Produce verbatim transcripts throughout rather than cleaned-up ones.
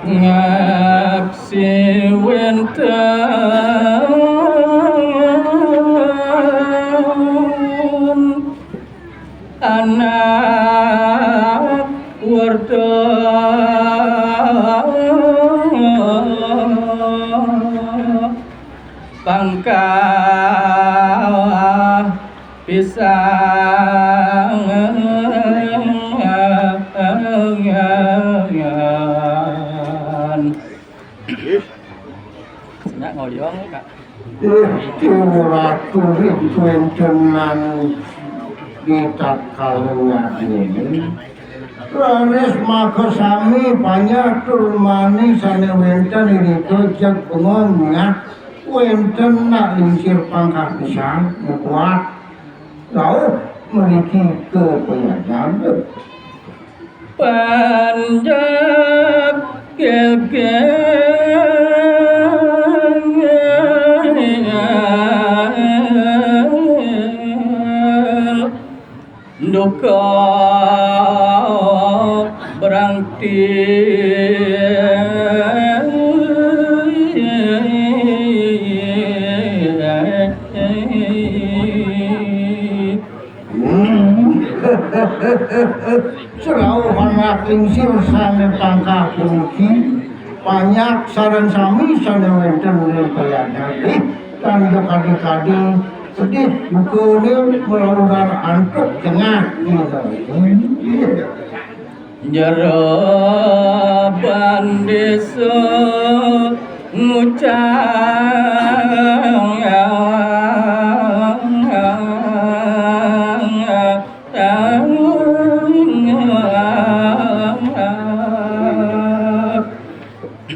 Ngaksi wénten anak werda pangkah pisangan. Nya ngoyong, Kak. Ih, Ratu, ring kuéntenan di tatkala ini. Raris maka sami panjak tur mani sané wénten irika jeg bengong nya wénten nak lingsir pangkah pisan, mukuat. Rauh mriki ka payadan. Panjak gégél duka berangti. Hmm. Serauh anak lingsir sané pangkah puniki, panjak sareng sami sané wénten ring payadan. Ih, tan kadi-kadi sedih dukané malauran antuk jengah. Jero bandésa ngucap.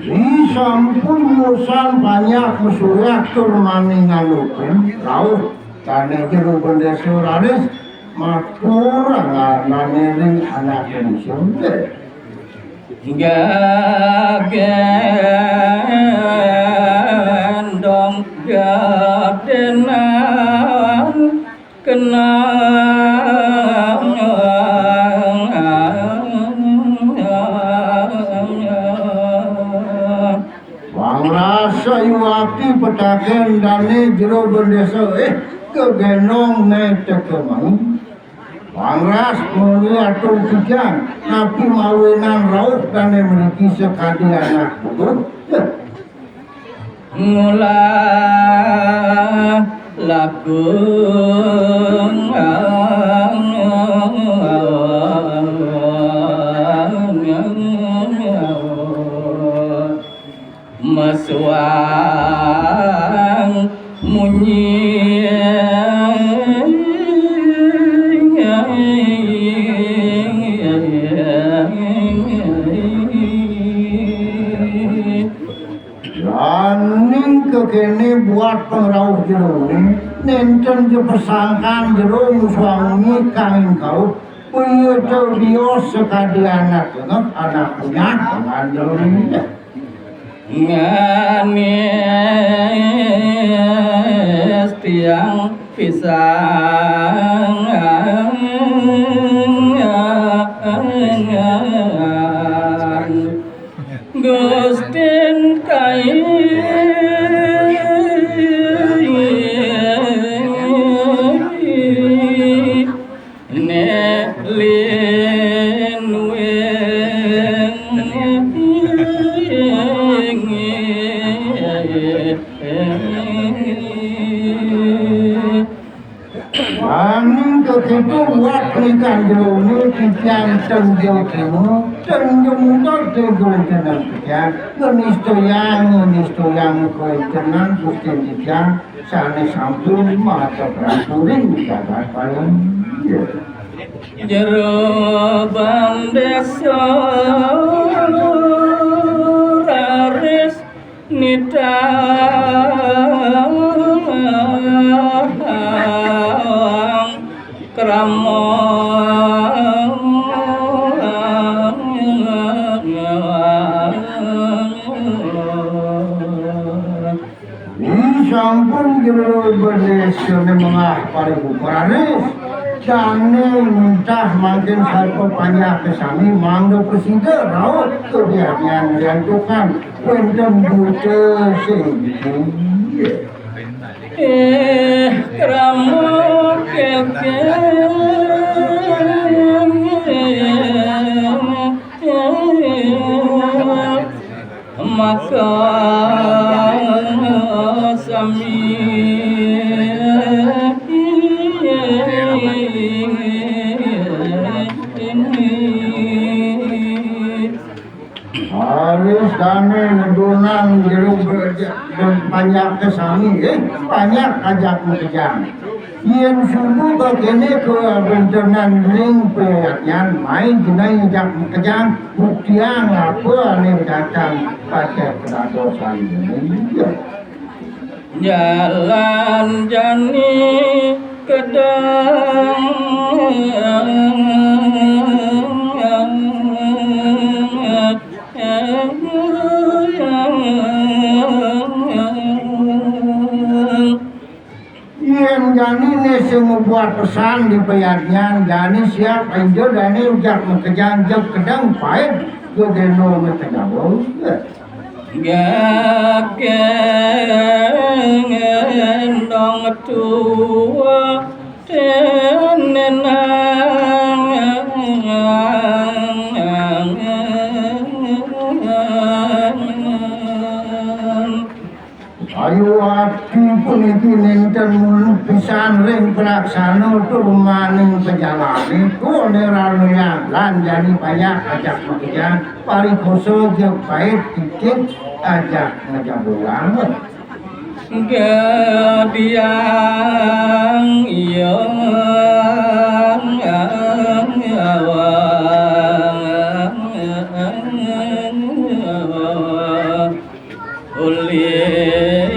Ih, sampun wusan panjak masuryak tur mani ngalukin, rauh dané jero bendésa raris matur nganané ring anak lingsir. Gagendong gedénan kenang. Pangras sayuwakti pitaken dané jero bendésa, eh, gegendong né teka mai. Pangras muni atur titiang, napi mawinan rauh dané mriki sakadi anak putu? Ngulah laku. Masuang munyi. Laning kekéné buat pangrauh jeroné, nénten ja pasangkan jero masuang munyi kangin kauh, puya ta bios sakadi anak genep, anak kunyah, pangan jeroné. Nganis tiang pisan. Gustin kai. Né lin wing. Aning kakéto buat pernikahan jeroné titiang tenjo kemo, tenjo mundur tenjo rentenan titiang, ngenistayang, ngenistayang kuéntenan Gusti titiang, sané sampun mata prapuring jagat Palem. Jero bandésa raris nitah krama. Ih, sampun jero bandésané mengah paribu praris. Dané nitah mangkin sarta panjak sami mangda prasida rauh ka bianyan riantukan wénten buta sing Eh, krama kéngkén. Maka sami Raris dané ngedunang jero be-, be-, panjak sami, eh, panjak ajak makejang. Yén suba ka kéné kawéntenan ring payadnyan, mai jeneng ajak makejang, buktiang apa ané datang pacang kadadosan. Iya. Jalan jani kedang. Yén jani né sing mabuat pesan di payadnyan, jani siap aja dané ujak makejang jeg kedang pait gedeno makejang. Gageng endong tua tenenang. Ayu ati puniki nénten pisan ring pelaksana tur maning pajalané. Koné ranuya lan jani payah ajak makejang, parikosa jeg pait titik ajak ngejabungan. Gadiang iya. Ulih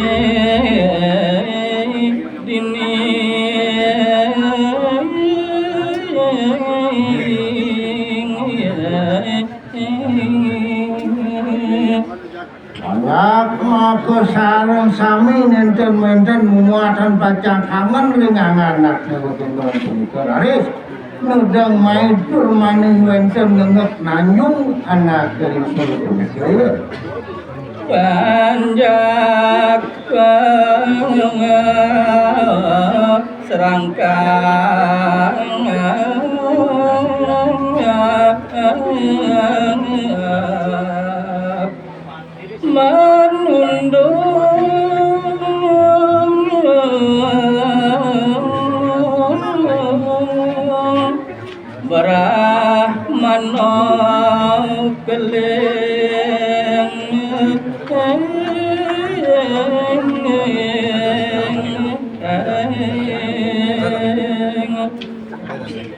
dini. Anak maka sareng sami nénten-nénten mumuatan pacang kangen ring anak-anak déwa gendong punika raris nedeng main tur maning wénten ngenget nanjung anak ring punika. Panjak serangkang manundung Brahmana keling.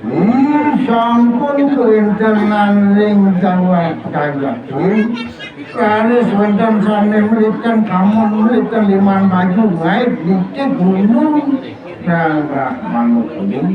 Ih, sampun kawéntenan ring kawat kajakin. Raris wénten sané melihkan kamun, melihkan liman baju, ngait dikit gunung. Nah, Brahmana keling.